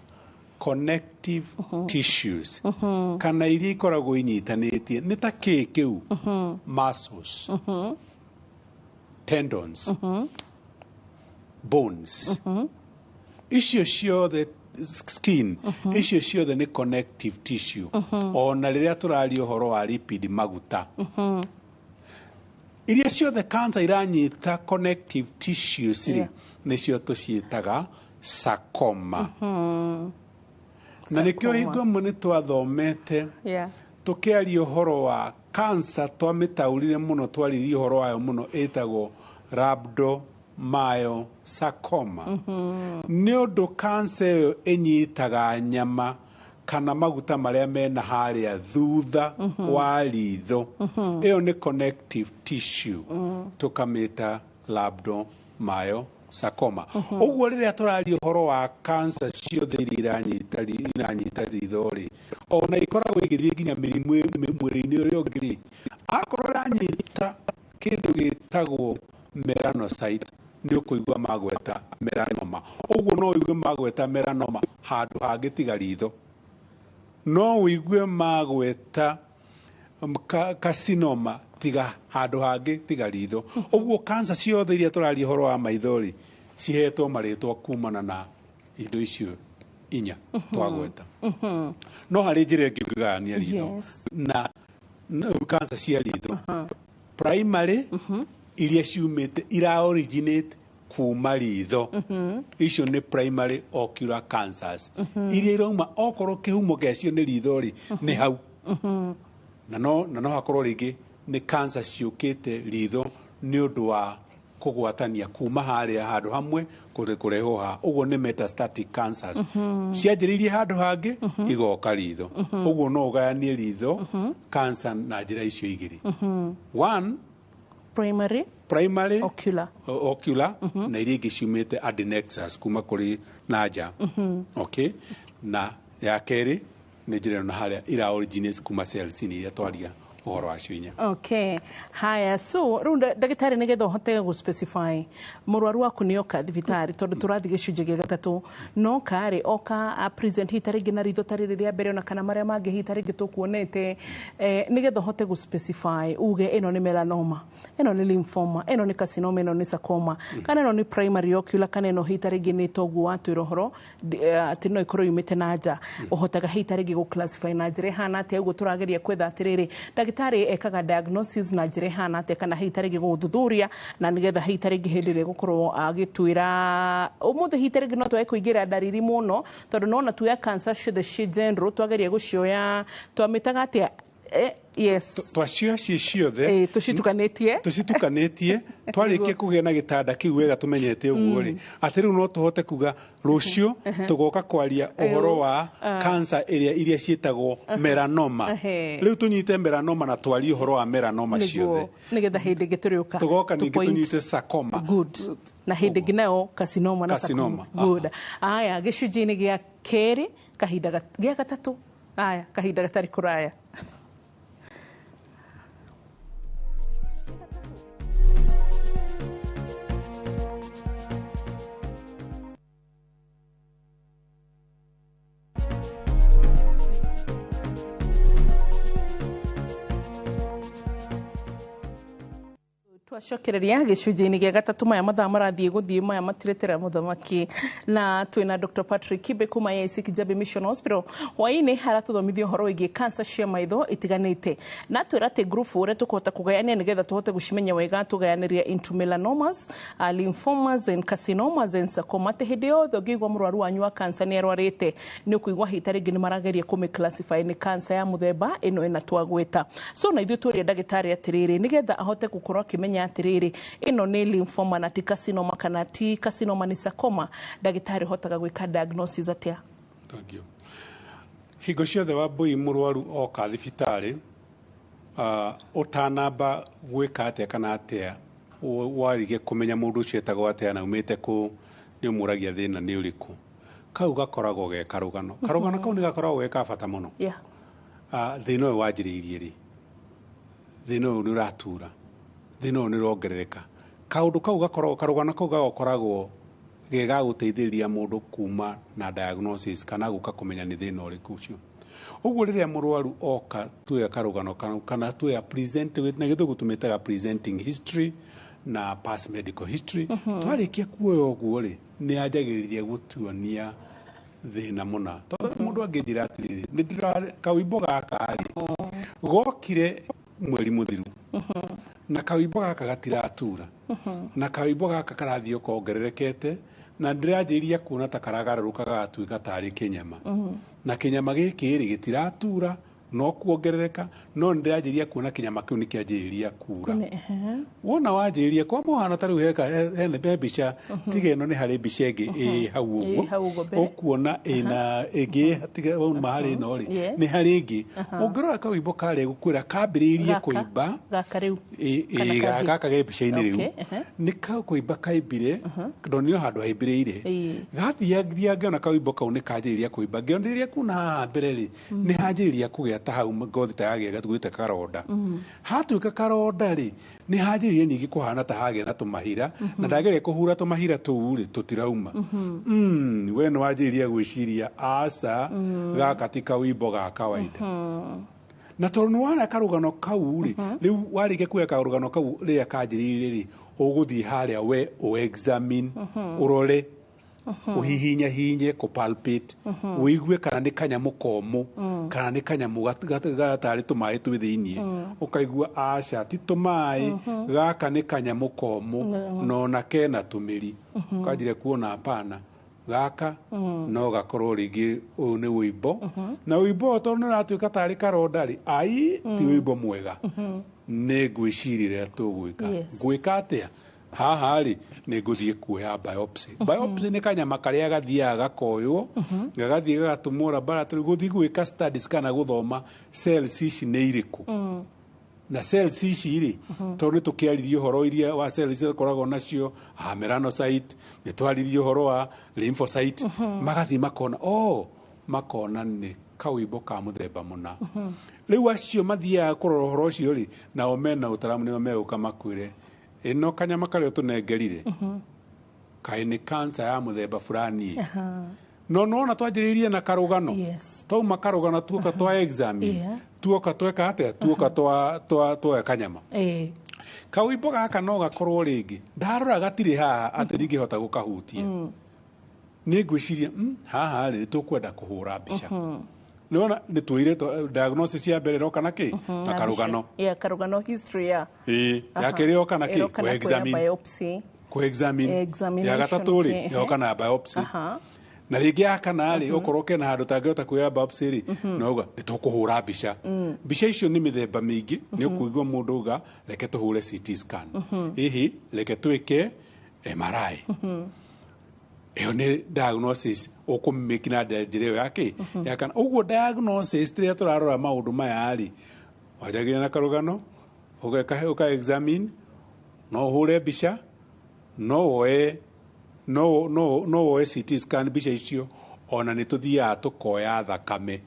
connective tissues kana iria ikoragwo inyitanĩtie. Nĩ ta kĩ kĩu? Muscles, tendons, Bones icio ciothe, skin icio ciothe nĩ connective tissue. Ona rĩrĩa tũraria ũhoro wa lipid, maguta, iria ciothe cancer iranyita connective tissues rĩ, nĩcio tũciĩtaga sarcoma. Na nĩkĩo hingo ĩmwe nĩ twathomete tũkĩaria ũhoro wa cancer, twamĩtaũrire mũno, twaririe ũhoro wayo mũno, ĩtagwo rhabdomyosarcoma, nĩ ũndũ cancer ĩyo ĩnyitaga nyama kana maguta marĩa mena harĩa thutha wa ritho. Ĩyo nĩ connective tissue, tũkamĩta rhabdomyosarcoma. Ũguo rĩrĩa tũraria ũhoro wa cancer ciothe iria iranyita ritho rĩ, ona ikoragwo igĩthiĩ nginya mĩrimũ mwĩrĩ-inĩ ũrĩa ũngĩ rĩ, akorwo ĩranyita kĩndũ gĩtagwo melanocyte, nĩ ũkũigua magweta melanoma. Ũguo no ũigue magweta melanoma handũ hangĩ tiga ritho. No ũigue magweta carcinoma tiga handũ hangĩ tiga ritho. Ũguo cancer ciothe iria tũraria ũhoro wa maitho rĩ, cihetwo marĩtwa kumana na indo icio inya twagweta. No harĩ njĩra ĩngĩ ũngĩgayania ritho na cancer cia ritho. Primary, iria ciumĩte ira originate kuma ritho, icio nĩ primary ocular cancers, iria irauma okorwo kĩhumo gĩacio nĩ ritho rĩ, nĩ hau. Na no hakorwo rĩngĩ nĩ cancer ciũkĩte ritho nĩ ũndũ wa kũgwatania kuma harĩa handũ hamwe kũrehwo haha. Ũguo nĩ metastatic cancers, cianjĩrĩirie handũ hangĩ igoka ritho. Ũguo no ũgayanie ritho cancer na njĩra icio igĩrĩ. One, primary primary ocular. Ocular, na iria ingĩ ciumĩte adnexus, kuma kũrĩ na nja. Okay, na ya kerĩ nĩ njĩra ĩno na harĩa ira originate kuma cells iria twaria ũhoro wacio inya. Okay, haya, so rĩu ndagĩtarĩ, nĩgetha ũhote gũ specify mũrwaru waku nĩ oka thibitarĩ, tondũ tũrathiĩ gĩcunjĩ gĩa gatatũ, no karĩ oka a present hihi ta rĩngĩ na ritho ta rĩrĩ rĩa mbere, ona kana marĩa mangĩ hihi ta rĩngĩ tũkuonete, nĩgetha ũhote gũ specify uge ĩno nĩ melanoma, ĩno nĩ lymphoma, ĩno nĩ carcinoma, ĩno nĩ sarcoma, kana ĩno nĩ primary ocular, kana ĩno hihi ta rĩngĩ nĩ toguo watwĩra ũhoro atĩ no ĩkorwo yumĩte na nja, ũhotaga hihi ta rĩngĩ gũ classify na njĩra ĩhana atĩa? Ũguo tũrageria kwetha atĩrĩrĩ, ndagĩtarĩ ekaga diagnosis na njĩra ĩhana atĩa, kana hihi ta rĩngĩ gũthuthuria, na nĩgetha hihi ta rĩngĩ hĩndĩ ĩrĩa ĩgũkorwo agĩtwĩra ũmũthĩ, hihi ta rĩngĩ no twage kũingĩra ndariri mũno, tondũ nona tuoya cancer ciothe ciĩ general, twageria gũcioya twamĩtaga atĩa? Yes. Twacioya ciĩ ciothe. Tũcitukanĩtie. Tũcitukanĩtie. Twarĩkia kũgĩa na gĩtanda kĩu wega, tũmenyete ũguo rĩ, atĩ rĩu no tũhote kuga rũciũ tũgoka kwaria ũhoro wa cancer ĩrĩa iria ciĩtagwo melanoma. Rĩu tũnyite melanoma na twarie ũhoro wa melanoma ciothe. Nĩgetha hĩndĩ ĩngĩ tũrĩũka tũgoka ningĩ tũnyite sarcoma. Good, na hĩndĩ ĩngĩ nayo carcinoma na carcinoma. Good. Aya, gĩcunjĩ-inĩ gĩa kerĩ, kahinda gĩa gatatũ, aya, kahinda gatarĩ kũraya. Twacokereria gĩcunjĩ-inĩ gĩa gatatũ. Maya mathaa marathiĩ gũthiĩ, maya matiretera mũthamaki, na twĩna Dr. Patrick Kibe kuma AIC Kijabe Mission Hospital. Hwaĩ-inĩ aratũthomithia ũhoro wĩgiĩ cancer cia maitho itiganĩte, na twĩra atĩ group ũrĩa tũkũhota kũgayania nĩgetha tũhote gũcimenya wega, tũgayanĩria into melanomas, lymphomas and carcinomas and sarcoma. Atĩ hĩndĩ yothe ũngĩigua mũrwaru wanyu wa cancer nĩ arwarĩte, nĩ ũkũigua hihi ta rĩngĩ nĩ marageria kũmĩ classify nĩ cancer ya mũthemba ĩno ĩna twagwĩta. So na ithuĩ tũrie ndagĩtarĩ atĩrĩrĩ, nĩgetha ahote gũkorwo akĩmenya atĩrĩrĩ, ĩno nĩ lymphoma na ti carcinoma, kana ti carcinoma nĩ sarcoma, ndagĩtarĩ ũhotaga gwĩka diagnosis atĩa? Thank you. Hingo ciothe wa mbui mũrwaru oka thibitarĩ, ũtanamba gwĩka atĩa kana atĩa, warige kũmenya mũndũ ũcio etagwo atĩa na umĩte kũ, nĩ ũmũragia thĩna nĩ ũrĩkũ. Kau gakoragwo ge karũgano. Karũgano kau nĩ gakoragwo ge ka bata mũno. Thĩna ũyũ wanjĩrĩirie rĩ, thĩna ũyũ nĩ ũratura, thĩna ũyũ nĩ ũrongerereka. Kaũndũ kau gakoragwo, karũgano kau gakoragwo ge ga gũteithĩrĩria mũndũ kuma na diagnosis kana gũka kũmenya nĩ thĩna ũrĩkũ ũcio. Ũguo rĩrĩa mũrwaru oka tuoya karũgano kana tuoya present, na gĩthũngũ tũmĩtaga presenting history, Na past medical history. Twarĩkia kuoya ũguo rĩ, nĩ anjagĩrĩria gũtuonia thĩna mũna, tondũ mũndũ angĩnjĩra atĩrĩrĩ, nĩ ndĩra kawimbo gaka rĩ, gokire mweri mũthiru, na kawimbo gaka gatiratura, na kawimbo gaka karathiĩ kongererekete, na ndĩranjĩrĩria kuona ta karagarũrũka gagatuĩka tarĩ kĩnyama, na kĩnyama gĩkĩ rĩ, gĩtiratura no kuongerereka, no nĩndĩranjĩrĩria kuona kĩnyama kĩu nĩkĩanjĩrĩria kura. Wona wanjĩrĩria kwa mũhano, ta rĩu heka he mbica tiga ĩno, nĩ harĩ mbica ĩngĩ ĩ hau Ĩ hau ũguo ũguo mbere. Ũkuona ĩna ĩngĩ tiga wauma harĩ ĩno rĩ, nĩ harĩ ĩngĩ. Ũngĩrora kawimbo karĩa gũkwĩra kambĩrĩirie kũimba. Gaka rĩu kana kangĩ? Gaka ge mbica-inĩ rĩu. Nĩ kũimba kaimbire, ndonio handũ haimbĩrĩire. Gathiathia ngĩona kawimbo kau nĩ kanjĩrĩria kũimba, ngĩonĩrĩria kuona haha mbere rĩ, nĩ hanjĩrĩria kũgĩa ta hau ngothi ta yagĩa gatuĩte karonda. Hatuĩka karonda rĩ, nĩ hanjĩrĩria ningĩ kũhana ta hagĩa na tũmahira, na ndageria kũhura tũmahira tũu rĩ, tũtirauma. We nĩ wanjĩrĩria gwĩciria, aca, gaka ti kawimbo ga kawaida. Na tondũ nĩ wara karũgano kau rĩ, rĩu warĩkia kuoya karũgano kau rĩrĩa kanjĩrĩirie rĩ, ũgũthiĩ harĩa we ũ-examine, ũrore, ũhihinyahinye, kũpalpate, ũigue kana nĩ kanyamũ komũ, kana nĩ kanyamũ gatarĩ tũmaĩ twĩ thĩiniĩ. Ũkaigua, aca, ti tũmaĩ, gaka nĩ kanyamũ komũ nona kena tũmĩri. Ũkanjĩra kuona hapana, gaka no gakorwo rĩngĩ ũyũ nĩ wũimbo, na wũimbo ũyũ tondũ nĩ ũratuĩka tarĩ karonda rĩ, ai, ti wũimbo mwega, nĩ ngwĩciria ũrĩa tũgwĩka. Ngwĩka atĩa haha rĩ? Nĩ ngũthiĩ kuoya biopsy. Biopsy nĩ kanyama karĩa gathiaga gakoywo, gagathiĩ gagatũmwo laboratory gũthiĩ gwĩka studies kana gũthoma cells ici nĩ irĩkũ. Na cells ici rĩ, tondũ nĩ tũkĩaririe ũhoro iria wa cells iria tũkoragwo nacio, melanocyte, nĩ twaririe ũhoro wa lymphocyte, magathiĩ makona, oh, makona nĩ kawimbo ka mũthemba mũna. Rĩu acio mathiaga kũrora ũhoro ũcio rĩ, nao mena ũtaramu, nĩo megũka makwĩre, ĩno kanyama karĩa ũtũnengerire kaĩ nĩ cancer ya mũthemba fulani. No nona twanjĩrĩirie na karũgano. Twauma karũgano, tuoka twa examine, tuoka tweka atĩa, tuoka twoya kanyama. Kawimbo gaka no gakorwo rĩngĩ ndarora gatirĩ haha atĩ ndingĩhota gũkahutia, nĩ ngwĩciria, haha rĩ, nĩ tũkwenda kũhũra mbica." Nĩwona nĩ tuoire diagnosis ya mbere ĩroka na kĩ? Na karũgano. Yeah, karũgano, history, yeah. Ĩĩ, ya kerĩ yoka na kĩ? Ĩroka na kuoya Kũ-examine. biopsy. Kũ-examine. Examination, Ya gatatũ rĩ, yoka na biopsy. Na rĩngĩ ya kana rĩ, okorwo kena handũ tangĩhota kuoya biopsy rĩ, no uga nĩ tũkũhũra mbica. Mbica icio nĩ mĩthemba mĩingĩ. Nĩ ũkũigua mũndũ uga, "Reke tũhũre CT scan, hihi reke twĩke MRI." Ĩyo nĩ diagnosis ũkũmĩki na njĩra ĩyo ya kĩ ya kana. Ũguo diagnosis, rĩrĩa tũrarora maũndũ maya rĩ, wanjagia na karũgano, ũgeka, ũka examine, no ũhũre mbica, no woe no no no woe CT scan, mbica icio. Ona nĩ tũthiaga tũkoya thakame,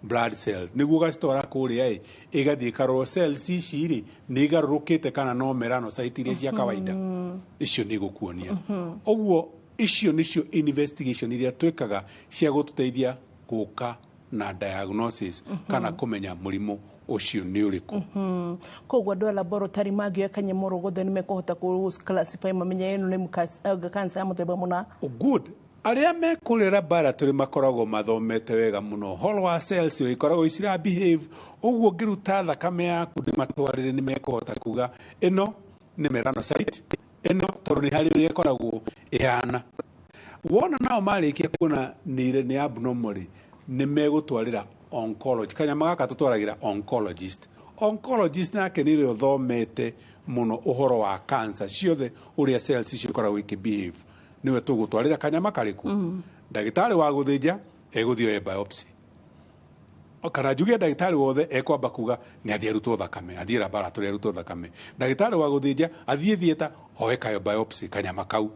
blood cell, nĩguo ũgacitwara kũrĩa ĩ, ĩgathiĩ ĩkarorwo cells ici rĩ, nĩ igarũrũkĩte kana no melanocyte iria cia kawaida. Icio nĩ igũkuonia ũguo. Icio nĩcio investigation iria twĩkaga cia gũtũteithia gũka na diagnosis kana kũmenya mũrimũ ũcio nĩ ũrĩkũ. Koguo andũ a laboratory mangĩoya kanyamũ oro gothe, nĩ mekũhota kũ classify, mamenye ĩno nĩ cancer ya mũthemba mũna? Good. Arĩa me kũrĩa laboratory makoragwo mathomete wega mũno ũhoro wa cells ũrĩa ikoragwo icira behave. Ũguo ngĩruta thakame yaku ndĩmatwarĩre, nĩ mekũhota kuga ĩno nĩ melanocyte ĩno, tondũ nĩ harĩ ũrĩa ĩkoragwo ĩhana. Wona nao marĩkia kuona nĩ abnormal rĩ, nĩ megũtwarĩra oncology. Kanyama gaka tũtwaragĩra oncologist. Oncologist nake nĩ ũrĩa ũthomete mũno ũhoro wa cancer ciothe, ũrĩa cells icio ikoragwo ikĩbehave, nĩwe tũgũtwarĩra kanyama karĩkũ. Ndagĩtarĩ wa gũthĩnja egũthiĩ oe biopsy. O kana njuge ndagĩtarĩ wothe ekwamba kuga nĩ athiĩ arutwo thakame, athiĩ laboratory arutwo thakame. Ndagĩtarĩ wa gũthĩnja athiĩ theatre oe kayo biopsy, kanyama kau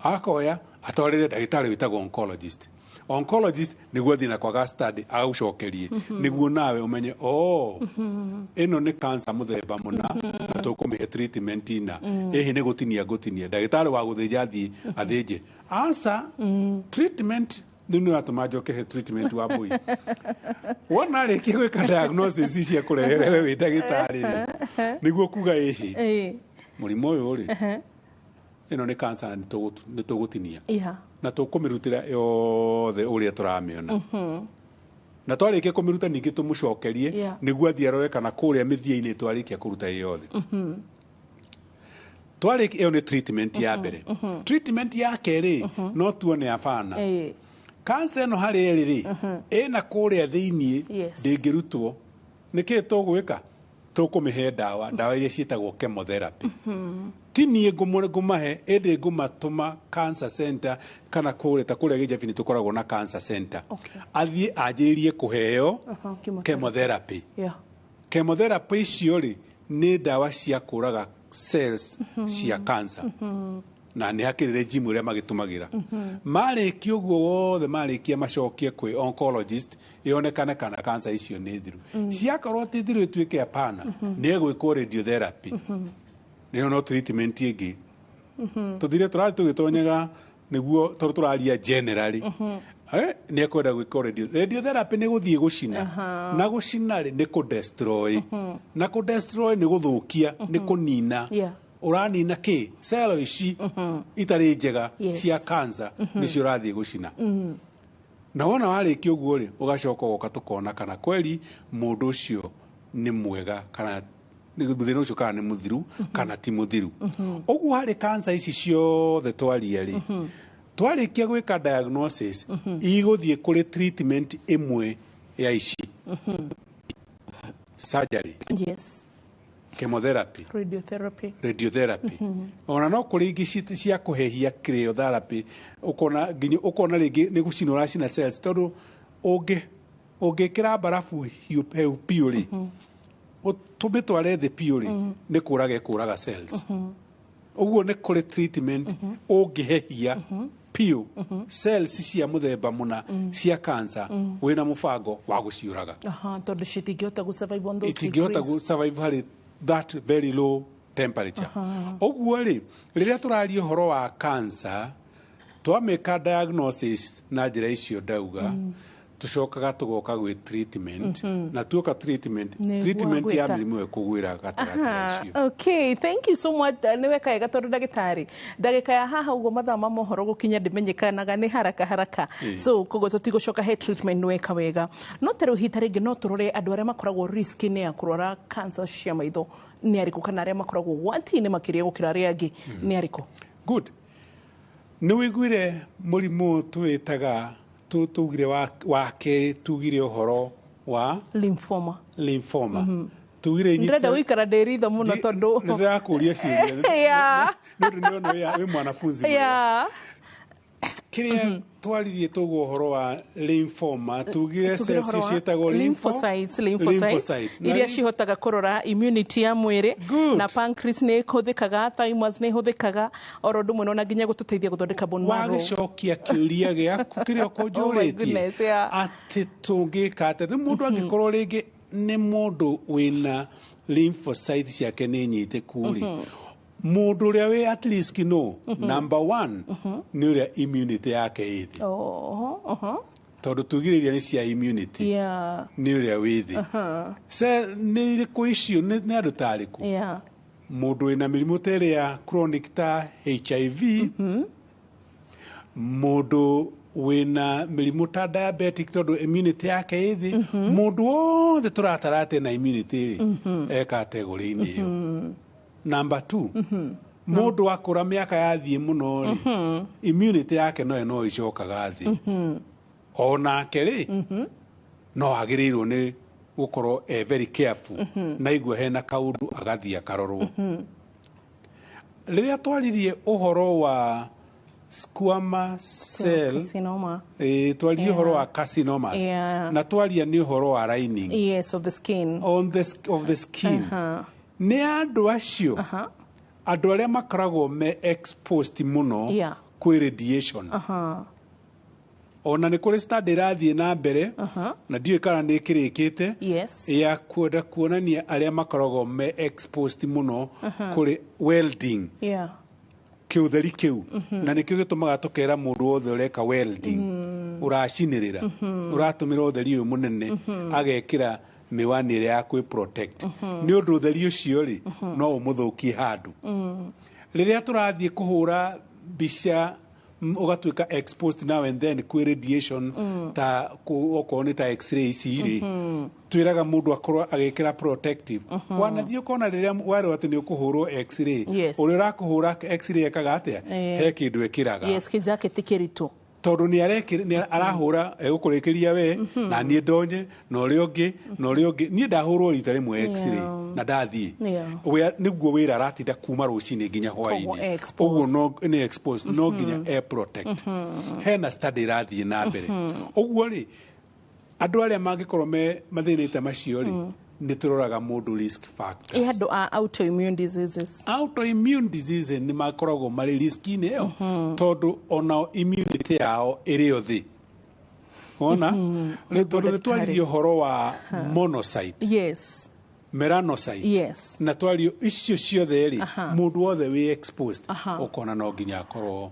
akoya atwarĩre ndagĩtarĩ wĩtagwo oncologist. Oncologist nĩguo athiĩ na kwaga study agũcokerie, nĩguo nawe ũmenye, oh, ĩno nĩ cancer mũthemba mũna, na tũkũmĩhe treatment ina ĩhĩ nĩ gũtinia ngũtinia. Ndagĩtarĩ wa gũthĩnja athiĩ athĩnje. Aca, treatment rĩu nĩ watũma njoke he treatment wa mbui. Wona rĩkia gwĩka diagnosis cia kũrehere we wĩ ndagĩtarĩ rĩ, nĩguo kuga ĩhĩ. Mũrimũ ũyũ rĩ, ĩno nĩ cancer na nĩ tũgũtinia na tũkũmĩrutĩra yothe ũrĩa tũramĩona, na twarĩkia kũmĩruta ningĩ tũmũcokerie nĩguo athiĩ arore kana kũrĩa mĩthia-inĩ twarĩkia kũruta ĩ yothe. Twarĩkia, ĩyo nĩ treatment ya mbere. Treatment ya kerĩ, no tuone abana, cancer ĩno harĩa ĩrĩ rĩ, ĩna kũrĩa thĩiniĩ, ndĩngĩrutwo. Nĩkĩ tũgwĩka? Tũkũmĩhe ndawa, ndawa iria ciĩtagwo chemotherapy. Ti niĩ ngũmahe, ĩndĩ ngũmatũma cancer center kana kũrĩa ta kũrĩa Gĩjabi nĩ tũkoragwo na cancer center, athiĩ anjĩrĩrie kũheo chemotherapy. Chemotherapy. Chemotherapy icio rĩ, nĩ ndawa cia kũraga cells cia cancer, na nĩ hakĩrĩ regime ũrĩa magĩtũmagĩra. Marĩkia ũguo wothe, marĩkia macokie kwĩ oncologist yonekane kana cancer icio nĩ thiru. Ciakorwo ti thiru, ĩtuĩke hapana, nĩ egwĩkwo radiotherapy. Nĩyo no treatment ĩngĩ tũthire tũrathiĩ tũgĩtonyaga nĩguo tondũ tũraria generally. Nĩ ekwenda gwĩkwo radiotherapy, nĩ gũthiĩ gũcina, na gũcina rĩ, nĩ kũ-destroy, na kũ-destroy nĩ gũthũkia, nĩ kũnina. Ũranina kĩ? Cell ici itarĩ njega cia cancer nĩcio ũrathiĩ gũcina. Na wona warĩkia ũguo rĩ, ũgacoka ũgoka tũkona kana kweri mũndũ ũcio nĩ mwega, kana thĩna ũcio kana nĩ mũthiru kana ti mũthiru. Ũguo harĩ cancer ici ciothe twaria rĩ, twarĩkia gwĩka diagnosis, igũthiĩ kũrĩ treatment ĩmwe ya ici: surgery, chemotherapy, radiotherapy, radiotherapy. Ona no kũrĩ ingĩ cia kũhehia, cryotherapy, ũkona nginya ũkona rĩngĩ nĩ gũcina ũracina cells, tondũ ũngĩkĩra mbarabu hiũ hehu piũ rĩ, tũmĩtware thĩ piũ rĩ, nĩ kũraga ĩkũraga cells. Ũguo nĩ kũrĩ treatment ũngĩhehia piũ cells cia mũthemba mũna cia cancer wĩna mũbango wa gũciũraga. Aha, tondũ citingĩhota gũ survive on those itingĩhota degrees. Gũ survive harĩ that very low temperature. Ũguo rĩ, rĩrĩa tũraria ũhoro wa cancer, twamĩka diagnosis na njĩra icio ndauga, tũcokaga tũgoka gwĩ treatment, na tuoka treatment, Nĩguo treatment ya ngwĩta. mĩrimũ ĩyo kũgwĩra gatagatĩ ga Aha, icio. okay, thank you so much. Nĩ weka wega tondũ ndagĩtarĩ, ndagĩka ya haha ũguo mathaa ma mohoro gũkinya ndĩmenyekanaga nĩ haraka haraka. So koguo tũtigũcoka he treatment, nĩ weka wega. No ta rĩu hita rĩngĩ no tũrore andũ arĩa makoragwo risk-inĩ ya kũrwara cancer cia maitho nĩ arĩkũ, kana arĩa makoragwo ũgwati-inĩ makĩria gũkĩra arĩa angĩ nĩ arĩkũ? Good. Nĩ wĩiguire mũrimũ twĩtaga tugire wa kerĩ, tugire ũhoro wa lymphoma. Lymphoma tugire Ndĩrenda gũikara ndĩ ritho mũno tondũ nĩ ndĩrakũria ciũria nĩ ũndũ nĩona wĩ mwanafunzi mwega. Kĩrĩa twaririe tũguo ũhoro wa lymphoma, tugire Tugire cells ũhoro wa ciĩtagwo lymphocytes, lymphocytes lymphocyte. Na iria cihotaga kũrora immunity ya mwĩrĩ. Na pancreas nĩ ĩhũthĩkaga, thymus nĩ ĩhũthĩkaga, oro ũndũ ũmwe na nginya gũtũteithia gũthondeka bone marrow. Wagĩcokia kĩũria gĩaku kĩrĩa Oh my ũkũnjũrĩtie goodness, yeah. atĩ tũngĩka atĩa nĩ mũndũ angĩkorwo rĩngĩ nĩ mũndũ wĩna lymphocytes ciake nĩ nyitĩku rĩ, mũndũ ũrĩa wĩ at risk, no number one nĩ ũrĩa immunity yake ĩ thĩ, Oho, oho. tondũ tugire iria nĩ cia immunity, nĩ ũrĩa wĩ thĩ. Nĩ irĩkũ icio? Nĩ andũ ta arĩkũ? Mũndũ wĩna mĩrimũ ta ĩrĩa chronic ta HIV, mũndũ wĩna mĩrimũ ta diabetic tondũ immunity yake ĩ thĩ, mũndũ wothe tũratara atĩ na immunity rĩ, e category-inĩ ĩyo. Number two, mũndũ akũra, mĩaka yathiĩ mũno rĩ, immunity yake noyo no ĩcokaga thĩ. Onake rĩ, no agĩrĩirwo nĩ gũkorwo e very careful na igua hena kaũndũ agathiĩ akarorwo. Rĩrĩa twaririe ũhoro wa squamous cell carcinoma, twaririe ũhoro wa carcinomas, na twaria nĩ ũhoro wa lining yes, of the skin, on the, of the skin, nĩ andũ acio, andũ arĩa makoragwo me exposed mũno kwĩ radiation. Ona nĩ kũrĩ study ĩrathiĩ na mbere na ndiũĩ kana nĩ ĩkĩrĩkĩte ya kwenda kuonania arĩa makoragwo me exposed mũno kũrĩ welding, kĩũtheri kĩu, na nĩkĩo gĩtũmaga tũkera mũndũ wothe ũreka welding, ũracinĩrĩra, ũratũmĩra ũtheri ũyũ mũnene, agekĩra Mĩwani ĩrĩa ya kwĩ protect, nĩ ũndũ ũtheri ũcio rĩ, no ũmũthũkie handũ. Rĩrĩa tũrathiĩ kũhũra mbica, ũgatuĩka exposed now and then kwĩ radiation, ta okorwo nĩ ta X-ray ici rĩ, twĩraga mũndũ akorwo agĩkĩra protective. Wanathiĩ ũkona rĩrĩa werwo atĩ nĩ ũkũhũrwo X-ray, ũrĩa ũrakũhũra X-ray ekaga atĩa? He kĩndũ ĩkĩraga. Yes, kĩjaketi kĩritũ. Tondũ nĩ arahũra, egũkũrĩkĩria we na niĩ ndonye na ũrĩa ũngĩ na ũrĩa ũngĩ. Niĩ ndahũrwo rita rĩmwe X-ray na ndathiĩ. Nĩguo wĩra aratinda kuma rũcinĩ nginya hwaĩ-inĩ. Exposed. Ũguo no nĩ exposed, no nginya e protect. Hena study ĩrathiĩ na mbere. Ũguo rĩ, andũ arĩa mangĩkorwo me mathĩnĩte macio rĩ, nĩ tũroraga mũndũ risk factors. Ĩ andũ a autoimmune diseases? Autoimmune disease nĩ makoragwo marĩ risk-inĩ ĩyo, tondũ onao immunity yao ĩrĩ o thĩ. Wona? Rĩu tondũ nĩ twaririe ũhoro wa monocyte, melanocyte, na twario icio ciothe rĩ, mũndũ wothe wĩ exposed, ũkona no nginya akorwo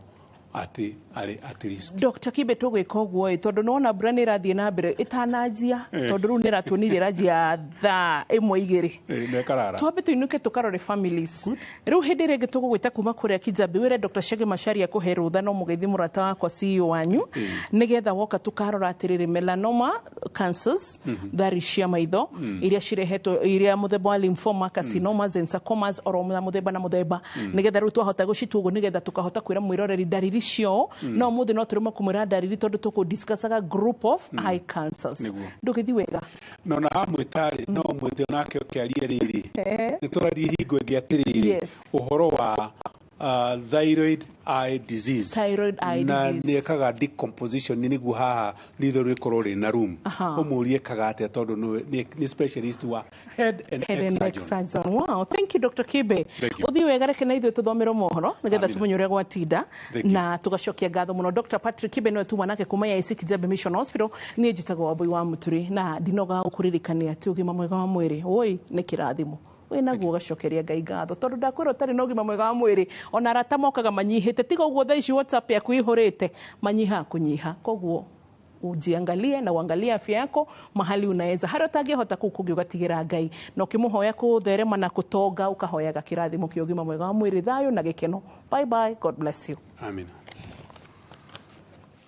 atĩ arĩ at risk. Dr. Kibe, tũgwĩka ũguo ĩ, tondũ nĩwona mbura nĩ ĩrathiĩ na mbere ĩtananjia, tondũ rĩu nĩ ĩratuonirie ĩranjia thaa 1 2. Na ĩkarara. Twambe tũinũke tũkarore families. Rĩu hĩndĩ ĩrĩa ĩngĩ tũgũgwĩta kuma kũrĩa Kijabi, wĩre Dr. Chege Macharia kũhe rũtha no mũgeithie mũrata wakwa CEO wanyu, nĩgetha woka tũkarora atĩrĩrĩ, melanoma cancers, thari cia maitho iria cirehetwo, iria mũthemba wa lymphoma, carcinomas and sarcomas, oro na mũthemba na mũthemba, nĩgetha rĩu twahota gũcitua ũguo, nĩgetha tũkahota kwĩra mwĩroreri ndariri cio. No mũthĩ no tũrĩmwe kũmwĩra ndariri, tondũ tũkũ discussaga group of eye cancers. Ndũgĩthiĩ wega. No na amwĩta rĩ, no mwĩte onake ũkĩarie rĩrĩ, nĩ tũrarie hingo ĩngĩ atĩrĩrĩ, ũhoro wa thyroid eye disease. Thyroid eye na disease. Nĩ ekaga decomposition nĩguo haha ritho rĩkorwo rĩna room. Ũmũrie ekaga atĩa, tondũ nĩ specialist wa head and Head neck and neck surgeon. surgeon. Wow, thank you, Dr. Kibe. Thank you. Ũthiĩ wega, reke na ithuĩ tũthomere mohoro nĩgetha Amina. tũmenye ũrĩa gwatinda. Thank you. Na tũgacokia ngatho mũno Dr. Patrick Kibe, nĩwe tuma nake kuma AIC Kijabe Mission Hospital. Niĩ njĩtagwo Wambui wa Mũturi, na ndinoga gũkũririkania atĩ ũgima mwega wa mwĩrĩ oi nĩ kĩrathimo wĩnaguo, ũgacokeria Ngai ngatho, tondũ ndakwĩra ũtarĩ na ũgima mwega wa mwĩrĩ, ona arata mokaga manyihĩte. Tiga ũguo, thaa ici WhatsApp yaku ihũrĩte manyiha kũnyiha. Koguo ujiangalie na uangalie afya yako mahali unaweza, harĩa ũtangĩhota kũu kũngĩ ũgatigĩra Ngai, na ũkĩmũhoya kũtherema na kũtonga, ũkahoyaga kĩrathimo kĩa ũgima mwega wa mwĩrĩ, thayũ na gĩkeno. Bye bye, God bless you. Amina.